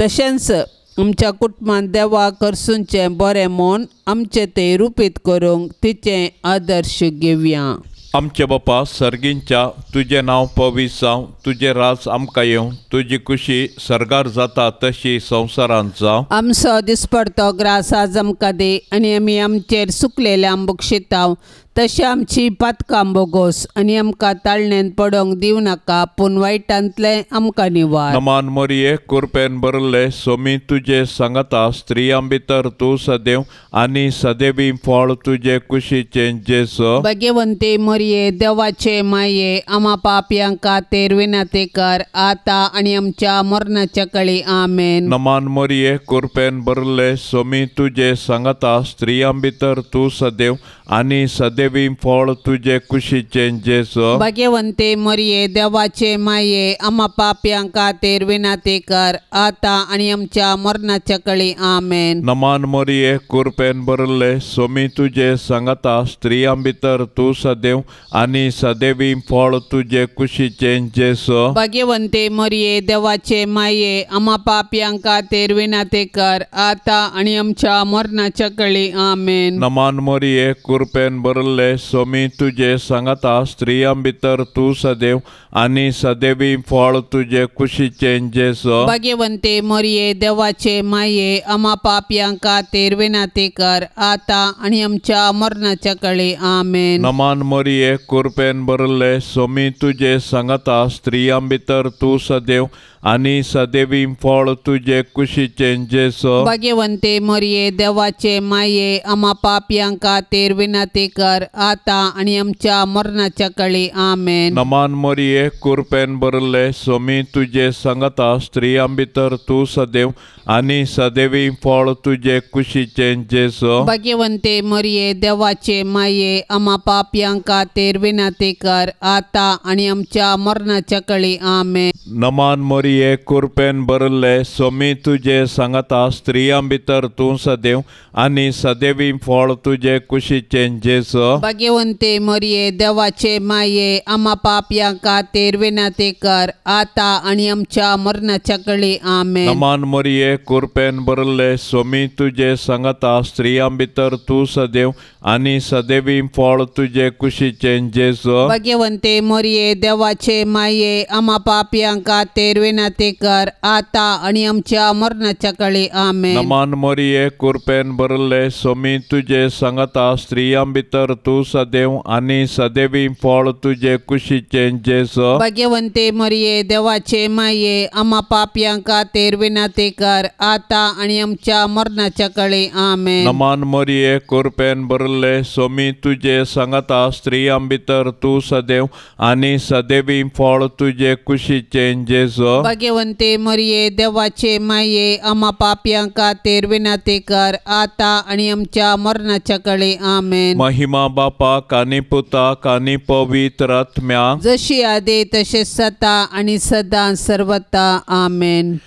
तशेंच आमच्या कुटुंबांत देवाक करसुचें बरें म्हूण आमचें तें रुपीत करूंक तिचें आदर्श घेवया। आमचे बापा सर्गींच्या तुजें नांव पवित्र जावं, तुजें राज आमकां येवं, तुजी खुशी सर्गार जाता तशी संवसारांत जावं। आमचो दिसपडतो ग्रास आज आमकां दी आनी आमी आमचेर सुकलेल्या बक्षिताव तशें आमची पातकां बोगोस आनी आमकां ताळणेन पडोवंक दिवं नाका पूण वायटांतलें आमकां निवार। नमान मोरये कृपेन भरले सोमी तुजे सांगता स्त्रियां भितर तूं सदैव आनी सदैवी फळ तुजे कुशीचें जेजू। भाग्यवंती मोरये देवाचे माये आमा पापयां खातीर विनंती कर आतां आनी आमच्या मरणाच्या कळी आमेन। नमान मोरये कृपेन भरले सोमी तुजे सांगता स्त्रियां भितर तूं सदैव आनी सदैवी फळ तुजे कुशीचें जेजू। भाग्यवंती मोरये देवाचे माये आमा पापयां खातीर विनंती कर आतां आनी आमच्या मरणाच्या कळी आमेन। नमान मोरये कृपेन भरले सोमी तुजे सांगता स्त्रियां भितर तूं सदैव आनी सदैवी फळ तुजे कुशीचें जेजू। भाग्यवंती मोरये देवाचे माये आमा पापयां खातीर विनंती कर आतां आनी आमच्या मरणाच्या कळी आमेन। नमान मोरये कृपेन भरले सोमी तुजे सांगता स्त्रियां भितर तूं सदैव आनी सदैवी फळ तुजे कुशीचें जेजू। भाग्यवंती मोरये देवाचे माये आमा पापयां खातीर विनंती कर आतां आनी आमच्या मरणाच्या कळी आमेन। नमान मोरये कृपेन भरले सोमी तुजे सांगता स्त्रियां भितर तूं सदैव आनी सदैवी फळ तुजे कुशीचें जेजू। भाग्यवंते मोरये देवाचे माये आमा पापयां खातीर विनंती कर आतां आनी आमच्या मरणाच्या कळी। आमेन। नमान मोरये कुरपेन भरले सोमी तुजे संगता स्त्रियां भितर तूं सदैव आनी सदैवी फळ तुजे कुशीचें जेजू। भाग्यवंते मोरये देवाचे माये आमा पापयां खातीर विनंती कर आतां आनी आमच्या मरणाच्या कळी। आमेन। नमान मोरये कुरपेन भरले सोमी तुजे संगता स्त्रियां भितर तूं सदैव आनी सदैवी फळ तुजे कुशीचें जेजू। भाग्यवंते मोरये देवाचे माये आमा पापयां खातीर विनंती कर आतां आनी आमच्या मरणाच्या कळी। आमेन। नमान मोरये कुरपेन भरले सोमी तुजे संगता स्त्रियां भितर तूं सदैव आनी सदैवी फळ तुजे कुशीचें जेजू। भाग्यवंते मोरये देवाचे माये आमा पापयां खातीर विनंती कर आतां आनी आमच्या मरणाच्या कळी। आमेन। नमान मोरये कुरपेन भरले सोमी तुजे संगता स्त्रियां भितर तूं सदैव आनी सदैवी फळ तुजे कुशीचें जेजू। भाग्यवंते मोरये देवाचे माये आमा पापयां खातीर विनंती कर आतां आनी आमच्या मरणाच्या कळी। आमेन। नमान मोरये कुरपेन भरले सोमी तुजे संगता स्त्रियां भितर तूं सदैव आनी सदैवी फळ तुजे कुशीचें जेजू। भाग्यवंते मोरये देवाचे माये आमा पापयां खातीर विनंती कर आतां आनी आमच्या मरणाच्या कळी। आमेन। महिमा बापाक आनी पुताक आनी पवित्र आत्म्याक, जशी आदी तशें सदा आनी सदां सर्वता। आमेन।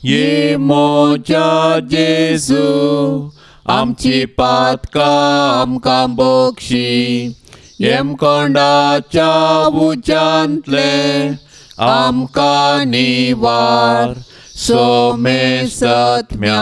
ये मोजा जेजू आमची पातकां आमकां बक्षी, येमकोंडाच्या उज्यांतले आमकां निवार, सोमेसत्म्या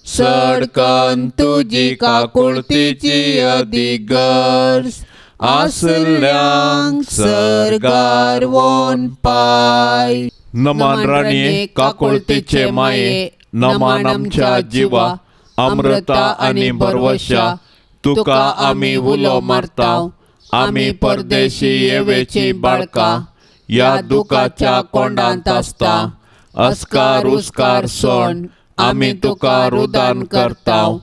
सडकन तुजी काकुळतीची अदीक गरज आसल्यांक सर्गार वोन पाय। नमान राणये काकुळतीचे माये, नमान आमच्या जिवा अमृता आनी भरवशा, तुका आमी उलो मारता, आमी परदेशी येवेची बाळकां ह्या दुखाच्या कोंडांत आसता, अस्कार उस्कार सोण आमी तुका रुदान करता,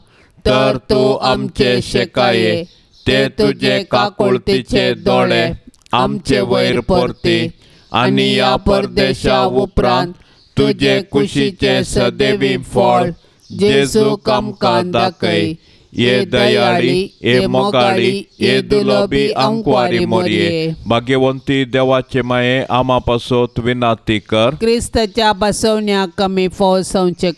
तर तूं आमचे शेकाये ते तुजे काकुळतीचे दोळे आमचे वयर परती आनी ह्या परदेशा उपरांत तुजे कुशीचें सदैवी फळ जेजूक आमकां दाखय। ये दयाळी, ये मोगाळी, ये दुलबी आंकवारी मोरये, भाग्यवंती देवाचे माये आमा पासत विनाती कर, क्रिस्ताच्या बसवण्याक कमी फौज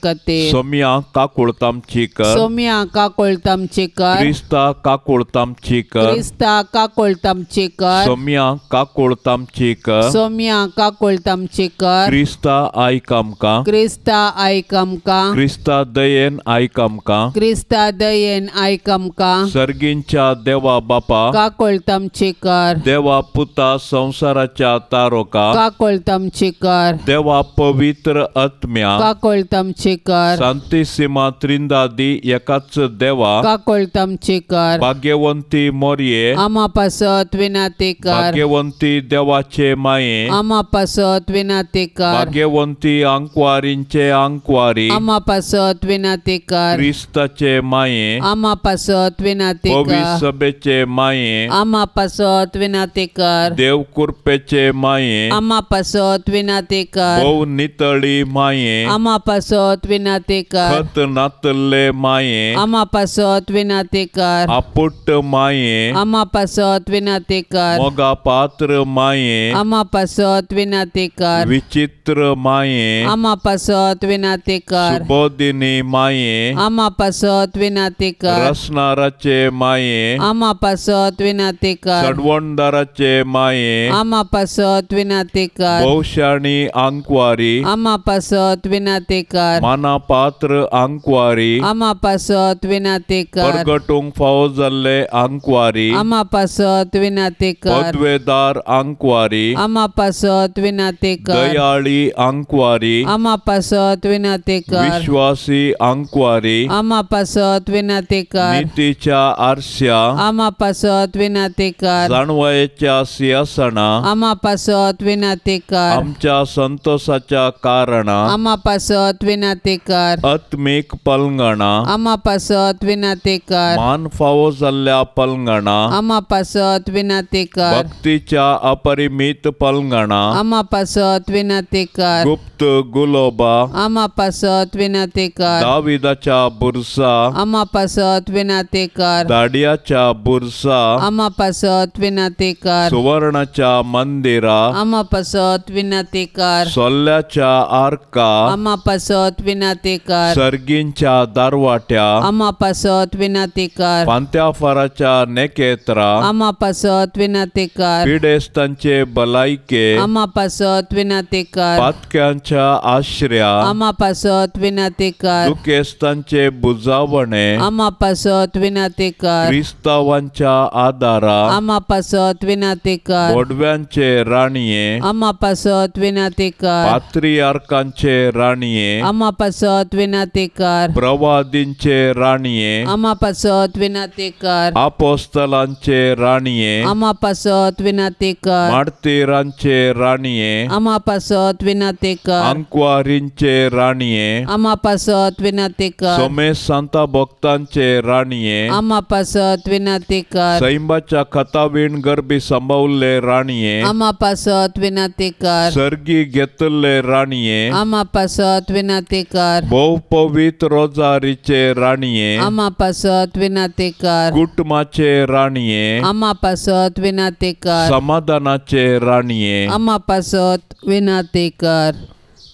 खातीर। सोम्या काकुळतामची कर, सोम्या काकुळतामची कर, क्रिस्ता काकुळतामची कर, क्रिस्ता काकुळतामची कर, सोम्या काकुळतामची कर, सोम्या काकुळतामची कर, क्रिस्ता आयक आमकां, क्रिस्ता आयक आमकां, क्रिस्ता दयेन आयक आमकां, क्रिस्ता दयेन आयक आमकां। सर्गींच्या देवा बापा काकुळतामची कर, देवा पुता संवसाराच्या तारोका काकुळतामची कर, देवा पवित्र आत्म्या काकुळतामची कर, सांतिसिमा त्रिंदादी एकाच देवा काकुळतामची कर, भाग्यवंती मोरये आमा पासत विनंती कर, भाग्यवंती देवाचे माये आमा पासत विनंती कर, भाग्यवंती आंकवारींचे आंकवारी आमा पासत विनंती कर, क्रिस्ताचे माये आमा पासत विनंती कर, पवित्र सभेचे माये आमा पासत विनंती कर, देव कृपेचे माये आमा पासत विनंती कर, भोव नितळी माये आमा पासत विनंती कर, खत नातल्ले माये आमा पासत विनंती कर, आपुट माये आमा पासत विनंती कर, मोगा पात्र माये आमा पासत विनंती कर, विचित्र माये आमा पासत विनंती कर, सुबोधिनी माये आमा पासत विनंती कर, रसनाराचे माये आमा पासत विनंती कर, सडवणदाराचे माये आमा पासत विनंती कर, भोवशाणी आंकवारी आमा पासत विनंती कर, माना पात्र आंकवारी आमा पासत विनंती कर, परगटूंक फावो जाल्ले आंकवारी आमा पासत विनंती कर, पदवेदार आंकवारी आमा पासत विनंती कर, दयाळी आंकवारी आमा पासत विनंती कर, विश्वासी आंकवारी आमा पासत विनंती विनंती कर। नितीच्या आरश्या आमा पासत विनंती कर। जाणवायेच्या सिंहासना आमा पासत विनंती कर। आमच्या संतोषाच्या कारणा आमा पासत विनंती कर। आत्मीक पलंगणा आमा पासत विनंती कर। मान फावो जाल्ल्या पलंगणा आमा पासत विनंती कर। भक्तीच्या अपरिमित पलंगणा आमा पासत विनंती कर। गुप्त गुलोबा आमा पासत विनंती कर। दाविदाच्या बुरसा आमा पासत विनंती कर। दाडियाच्या बुरसा आमा पासत विनंती कर। सुवर्णाच्या मंदिरा आमा पासत विनंती कर। सोल्ल्याच्या आर्का आमा पासत विनंती कर। सर्गींच्या दारवाट्या आमा पासत विनंती कर। पांत्याफाराच्या नेकेत्रा आमा पासत विनंती कर। पिडेस्तांचे बलायके आमा पासत विनंती कर। पातक्यांच्या आश्र्या आमा पासत विनंती कर। दुखेस्तांचे बुजावणे आमा पासत विनंती कर। क्रिस्तावांच्या आदारा आमा पासत विनंती कर। बोडव्यांचे राणये आमा पासत विनंती कर। पात्रियार्कांचे राणये आमा पासत विनंती कर। प्रवादींचे राणये आमा पासत विनंती कर। आपोस्तलांचे राणये आमा पासत विनंती कर। मार्तीरांचे राणये आमा पासत विनंती कर। अंकवारींचे राणये आमा पासत विनंती कर। सोमेश सांता भक्तांचे राणये आमा पासत विनंती कर। सैंबाच्या खतावीण गर्भी सांबावल्ले राणये आमा पासत विनंती कर। सर्गी घेतल्ले राणये आमा पासत विनंती कर। भोव पवित्र रोजारीचे राणये आमा पासत विनंती कर। कुटुंबाचे राणये आमा पासत विनंती कर। समाधानाचे राणये आमा पासत विनंती कर।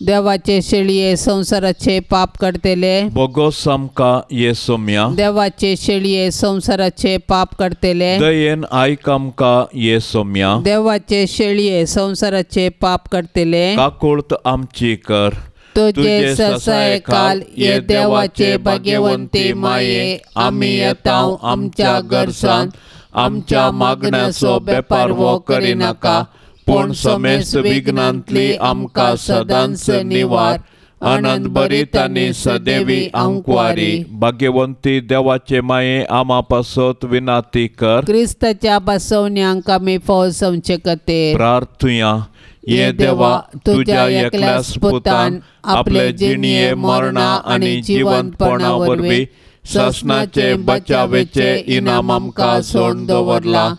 देवाचे शेळये संसाराचे पाप काडतले बोगोस आमकां येसोम्या। देवाचे शेळये संसाराचे पाप काडतले दयेन आयक आमकां येसोम्या। देवाचे शेळये संसाराचे पाप काडतले काकुळत आमची कर। तुझे ससायकाल ये देवाचे भाग्यवंती माये आमी येता आमच्या गरसान आमच्या मागण्याचो बेपारवो करिनाका पूण समेस्त विघ्नांतली आमकां सदांच निवार। आनंद भरीत आनी सदैवी आंकवारी भाग्यवंती देवाचे माये आमा पासत विनाती कर। क्रिस्ताच्या बसवण्यांक आमी फौज समचे खातीर प्रार्थुया। ये देवा तुझ्या एकल्याच पुतान आपले जिणये मरणा आनी जिवंतपणा वरवीं सासणाचे बचावेचे इनाम आमकां सोडून दवरला।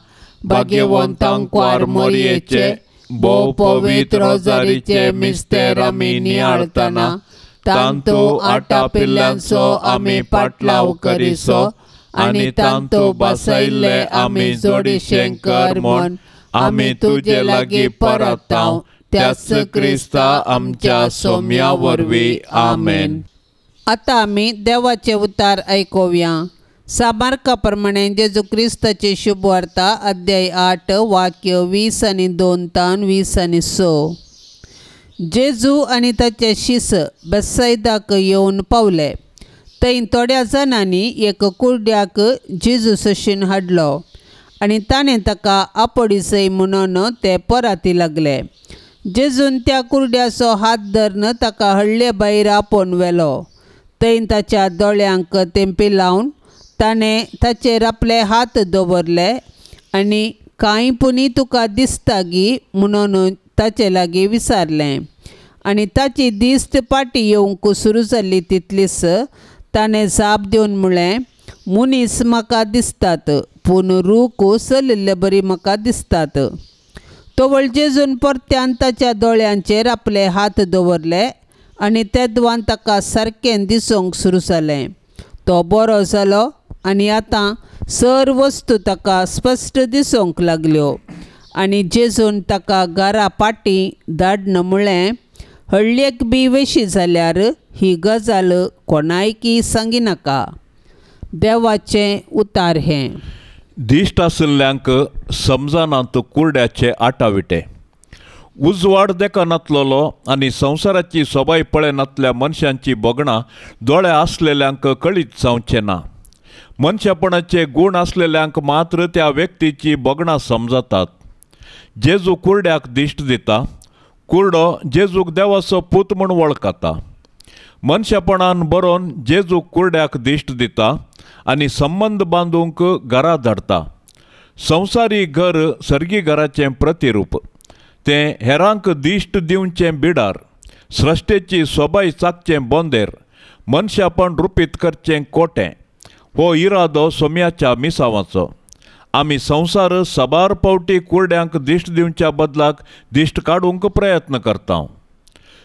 भाग्यवंत आंकवार मोरयेचे भोव पवित्र रोजारीचे मिस्तेर आमी नियाळतना तांतू आटापिल्ल्यांचो आमी पाटलाव करिसो आनी तांतू बसयल्ले आमी जोडीशें कर म्हूण आमी तुजे लागीं परताव त्याच क्रिस्ता आमच्या सोम्या वरवीं आमेन। आतां आमी देवाचे उतार आयकुया। सामार्का प्रमाणे जेजू क्रिस्ताची शुभवार्ता अध्याय 8 वाक्य 20 आनी 2 तावन 20 आनी 6। जेजू आनी ताचे शिस बेतसायदाक येवन पावले। थंय थोड्या जाणांनी एक कुर्ड्याक जेजू सशीन हाडलो आनी ताणें ताका आपोडिसय म्हणून ते पराती लागले। जेजून त्या कुर्ड्याचो हात धरून ताका हळ्ळे भायर आपोवन व्हेलो। थंय ताच्या दोळ्यांक तेंपी लावन ताणें ताचेर आपले हात दवरले आनी कांय पुणी तुका दिसता गी म्हणून ताचे लागीं विचारलें आनी ताची दिस्त पाटी येवंक सुरू जाल्ली तितलीच ताणें जाप दिवन म्हळें, मनीस म्हाका दिसतात पूण रूख चलिल्ले बरी म्हाका दिसतात। तवळ जेजून परत्यान ताच्या दोळ्यांचेर आपले हात दवरले आनी तेदवान ताका सारकें दिसूंक सुरू जालें। तो बरो जालो आनी आतां सर वस्तू ताका स्पश्ट दिसूंक लागल्यो। आनी जेजून ताका घरा पाटी धाडन म्हळें, हळ्ळेक बी वेशी जाल्यार ही गजाल कोणायकी सांगिनाका। देवाचें उतार हें। दिश्ट आशिल्ल्यांक समजनात कुर्ड्याचे आटाविटे। उजवाड देखनातलेलो आनी संवसाराची सोबाय पळयनातल्या मनशांची भोगणां दोळे आसलेल्यांक कळीत जावचें ना। मनशापणाचे गूण आसलेल्यांक मात्र त्या व्यक्तीची भोगणां समजतात। जेजू कुर्ड्याक दिश्ट दिता। कुर्डो जेजूक देवाचो पूत म्हूण वळखता। मनशापणान बरोवन जेजू कुर्ड्याक दिश्ट दिता आनी संबंद बांदूंक घरा धाडटा. संवसारी घर सर्गी घराचें प्रतिरूप. तें हेरांक दिश्ट दिवचें बिडार, सृश्टेची सोबाय चाकचें बोंदेर, मनशापण रुपीत करचें कोटें. हो इरादो सोम्याच्या मिसावाचो. आमी संवसार साबार पावटी कुर्ड्यांक दिश्ट दिवच्या बदलाक दिश्ट काडूंक प्रयत्न करता.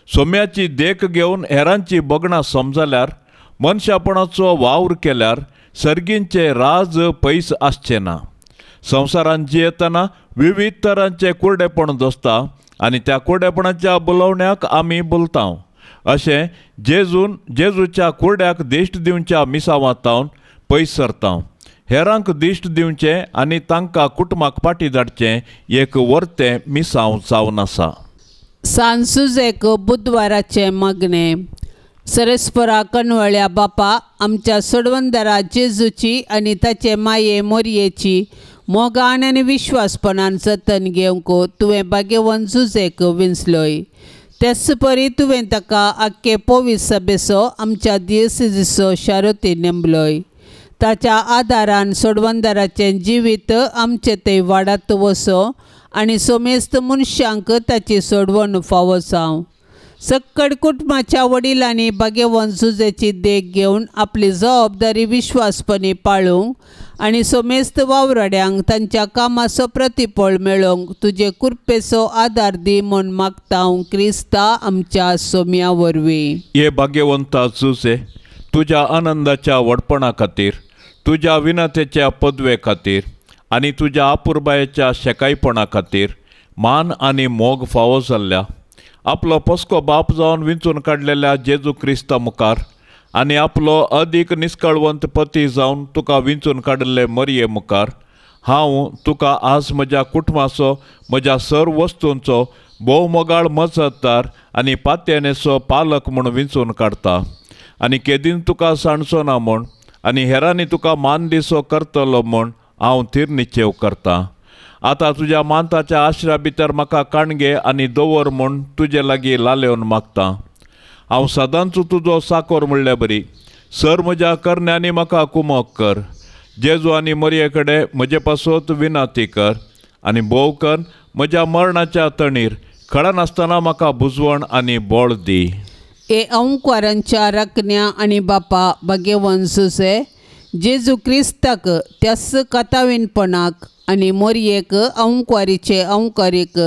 सोम्याची देख घेवन हेरांची बगणां समजल्यार, मनशापणाचो वावर केल्यार सर्गींचे राज पयस आसचें ना. संवसारांत जियेतना विविध तरांचें कुर्डेपण दसता आनी त्या कुर्डेपणाच्या बोलोवण्याक आमी बोलता. अशें जेजून जेजूच्या कुर्ड्याक दिश्ट दिवच्या मिसावांत पयस सरता. हेरांक दिश्ट दिवचें आनी तांकां कुटुंबाक फाटी धाडचें एक वर्तें मिसांव जावन आसा. सांसुजेक बुधवाराचें मागणें. सरस्परा कनवळ्या बापा, आमच्या सोडवंदरा जेजूची आनी ताचे माये मोरयेची मोगान आनी विश्वासपणान जतन घेवंक तुवें भाग्यवंत जुजेक विंचलोय. तेच परी तुवें ताका आख्खे पोवीस सभेचो आमच्या दियसिजीचो शारोती नेमलोय. ताच्या आदारान सोडवंदराचें जिवीत आमचें थंय वाडात वचो आनी सोमेस्त मनशांक ताची सोडवण फावो जावं. सक्कड कुटुंबाच्या वडिलांनी भाग्यवंत जुजेची देख घेवन आपली जबाबदारी विश्वासपणी पाळूंक आनी सोमेस्त वावराड्यांक तांच्या कामाचो प्रतिफळ मेळोवंक तुजे कृपेचो आदार दी म्हूण मागता हांव क्रिस्ता आमच्या सोम्या वरवीं. हे भाग्यवंता जुजे, तुज्या आनंदाच्या व्हडपणा खातीर, तुज्या विनतेच्या पदवे खातीर आनी तुज्या अपुरबायेच्या शेकायपणा खातीर मान आनी मोग फावो जाल्ल्या आपलो पस्को बाप जावन विंचून काडलेल्या जेजू क्रिस्ता मुखार आनी आपलो अदीक निस्कळवंत पती जावन तुका विंचून काडिल्ले मरये मुखार हांव तुका आज म्हज्या कुटुंबाचो, म्हज्या सर्व वस्तूंचो भोवमोगाळ मजतदार आनी पातयेनेचो पालक म्हूण विंचून काडटा आनी केदीन तुका सांडचो ना म्हूण आनी हेरांनी तुका मान दिसो करतलो म्हूण हांव थीर निश्चेव करता. आतां तुज्या मानताच्या आश्रा भितर म्हाका काणगे आनी दवर म्हूण तुजे लागीं लालेवन मागता. हांव सदांच तुजो साकोर म्हणल्या बरी सर म्हज्या करण्यांनी म्हाका कुमक कर. जेजू आनी मरये कडेन म्हजे पासत विनाती कर आनी भोव कर म्हज्या मरणाच्या तणीर खळनासतना म्हाका बुजवण आनी बळ दी. ए अंकवारांच्या राखण्या आनी बापा भाग्यवंत जुजे, जेजू क्रिस्ताक त्याच कथावीनपणाक आनी मोरयेक अंकवारीचे अंकारीक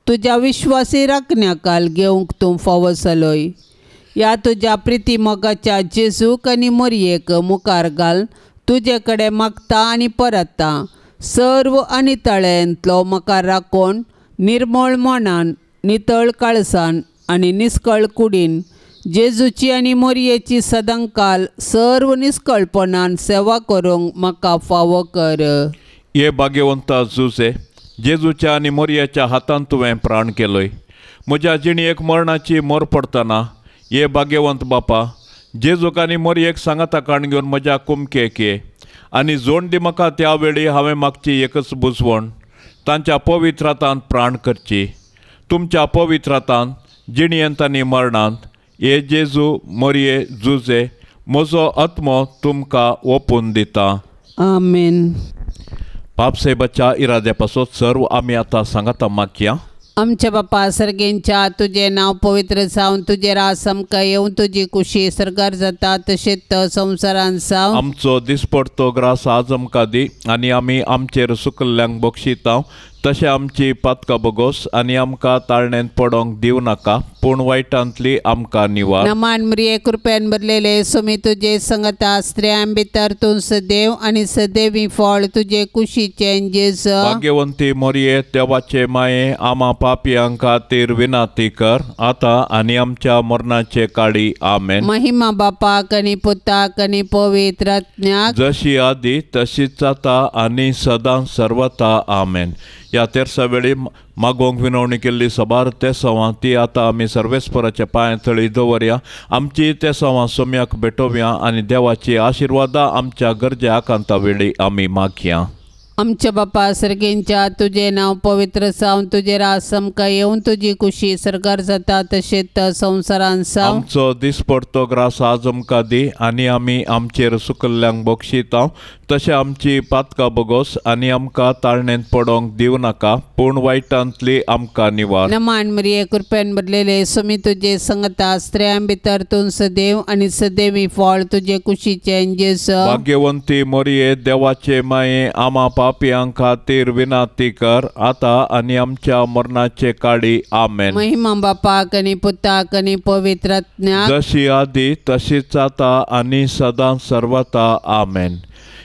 तुज्या विश्वासी राखण्याकाल घेवंक तूं फावो जालोय. ह्या तुज्या प्रिती मोगाच्या जेजूक आनी मोरयेक मुखार घाल तुजे कडेन मागता आनी परत्ता. सर्व आनी तळ्यांतलो म्हाका राखून निर्मळ मनान, नितळ काळसान आनी निस्कळ कुडीन जेजूची आनी मोरयेची सदांकाल सर्व निस्कळपणान सेवा करूंक म्हाका फावो कर. हे भाग्यवंता जुजे, जेजूच्या आनी मोरयेच्या हातान तुवें प्राण केलोय. म्हज्या जिणेक मरणाची मोर पडटना हे भाग्यवंत बापा, जेजूक आनी मोरयेक सांगाता काण घेवन म्हज्या कुमकेक ये आनी जोण दी म्हाका त्या वेळी हांवें मागची एकच बुजवण, तांच्या पवित्र हातान प्राण करची. तुमच्या पवित्र हातान जिणयेंत आनी मरणांत हे जेजू मोरये जुजे म्हजो आत्मो तुमकां ओपून दिता. आमेन. बापसाहेबाच्या इराद्या पासत सर्व आमी आतां सांगाता मागया. आमच्या बापा सर्गेंच्या, तुजें नांव पवित्र जावन तुजें राज आमकां येवन तुजी कुशी सर्गार जाता तशेंच संवसारांत जावं. आमचो दिसपडतो ग्रास आज आमकां दी आनी आमी आमचेर सुकल्ल्यांक बक्षिता तशें आमची पातकां बगोस आनी आमकां ताळण्यांत पडोंक दिवं नाका पूण वायटांतली आमकां निवार. नमान मरिये, कृपेन भरलेले सुमी तुजे संगता, स्त्रियां भितर तूं सदैव आनी सदैवी फळ तुजे कुशीचें जेजू. भाग्यवंती मोरये, देवाचे माये, आमा पापयां खातीर विनाती कर आतां आनी आमच्या मरणाचे काळी. आमेन. महिमा बापाक आनी पुताक आनी पवित्र आत्म्याक, जशी आदी तशीच जाता आनी सदां सर्वता. आमेन. ह्या तेरसा वेळी मागोवंक विनवणी केल्ली सबार तेसांवां ती आतां आमी सर्वेस्पराच्या पांया थळी दवरया. आमची तेसांवां सोम्याक भेटोवया आनी देवाची आशिर्वादां आमच्या गरजे आकांता वेळी आमी मागया. आमच्या बापा सर्गेंच्या तुजें नांव पवित्र जावन तुजें राज आमकां येवन तुजी कुशी सरकार जाता तशेंच संवसारान जावं. आमचो दिसपडतो ग्रास आज आमकां दी आनी आमी आमचेर सुकल्ल्यांक बक्षिता तशें आमची पातकां बगोस आनी आमकां ताळणेंत पडोंक दिवं नाका पूण वायटांतली आमकां निवार. नमान मरिये कृपेन भरलेले सुमी तुजे संगता स्त्रियां भितर तूं सदैव आनी सदैवी फळ तुजे कुशीचें जेजू. भाग्यवंती मरिये देवाचे माये आमा पापयां खातीर विनंती कर आतां आनी आमच्या मरणाचे काळी. आमेन. महिमा बापाक आनी पुताक आनी पवित्र आत्म्याक जशी आदी तशीच आतां आनी सदां सर्वता. आमेन.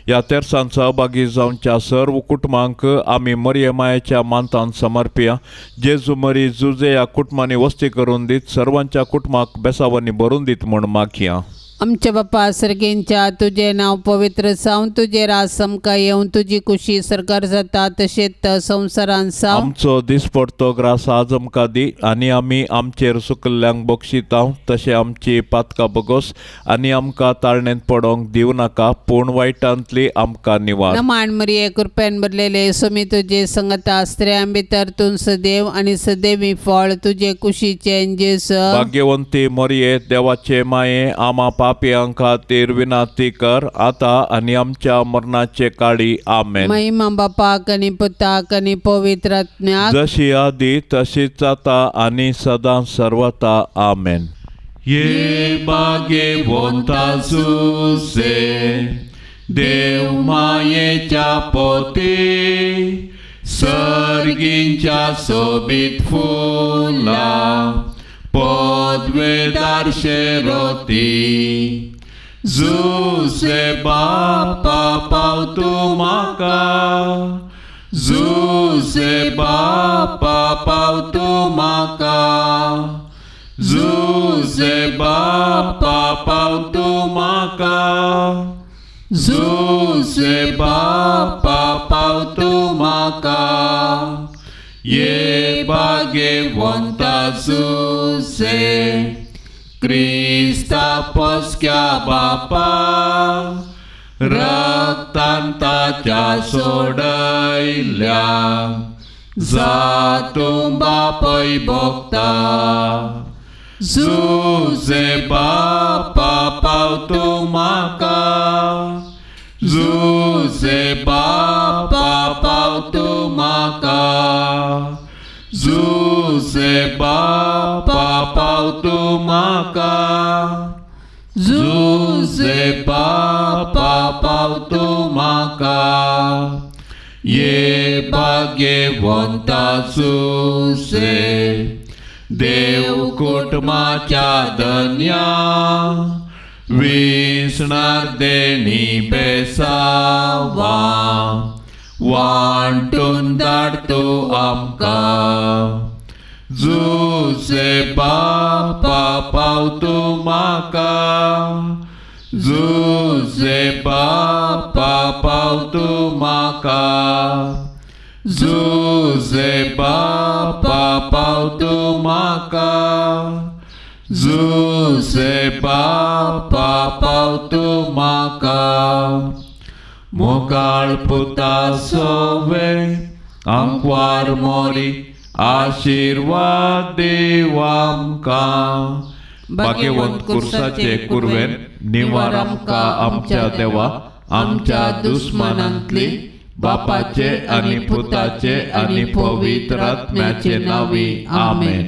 ह्या तेर्सान सहभागी जावच्या सर्व कुटुंबांक आमी मरिये मायेच्या मानतान समर्पिया. जेजू मरी जुजे ह्या कुटुंबांनी वस्ती करून दीत सर्वांच्या कुटुंबाक बेसावांनी भरून दीत म्हूण मागया. आमच्या बापा सर्गेंच्या तुजें नांव पवित्र जावन तुजें राज आमकां येवन तुजी कुशी सरकार जाता तशेंच संवसारान जावं. आमचो दिसपडतो ग्रास आज आमकां दी आनी आमी आमचेर सुकल्ल्यांक बक्षिता तशें आमची पातकां बगोस आनी आमकां ताळणेंत पडोंक दिवं नाका पूण वायटांतली आमकां निवार. नमान मरिये कृपेन भरलेले सुमी तुजे संगता स्त्रियां भितर तूं सदैव आनी सदैवी फळ तुजे कुशीचें जेजू. भाग्यवंती मरिये देवाचे माये आमा पापयां खातीर विनंती कर आतां आनी आमच्या मरणाचे काळी. आमेन. महिमा बापाक आनी पुताक आनी पवित्र आत्म्याक जशी आदी तशीच आतां आनी सदां सर्वता. आमेन. ये भाग्यवंता जुजे देव मायेच्या पोती सर्गींच्या सोबीत फुलां पदवेदार शेरोती जुजे बापा पावतू म्हाका जुजे बापा पावतू म्हाका जुजे बापा पावतू म्हाका जुजे बापा पावतू म्हाका. ये भाग्यवंता जुजे क्रिस्ता पोसक्या बापा रक्तान ताच्या सोडयल्या जातूं बापय भोगता. जुजे बापा पावतूं म्हाका जुजे बापा पावतूं म्हाका जुजे बापा पावतूं म्हाका जुजे बापा पावतूं म्हाका. ये भाग्यवंता जुजे देव कुटुंबाच्या धन्या विसणार देणी बेसावा वांटून धाडतो आमकां. जुजे बापा पावतूं म्हाका जुजे बापा पावतूं म्हाका जुजे बापा पावतूं म्हाका जुजे बापा पावतूं म्हाका. मोगाळ पुता सोवे आंकवार मोरी आशिर्वाद देव आमकां. भाग्यवंत कुर्साचे कुरवेन निवार आमकां आमच्या देवा आमच्या दुस्मानांतली बापाचे आनी पुताचे आनी पवित्र आत्म्याचे नांवी. आमेन.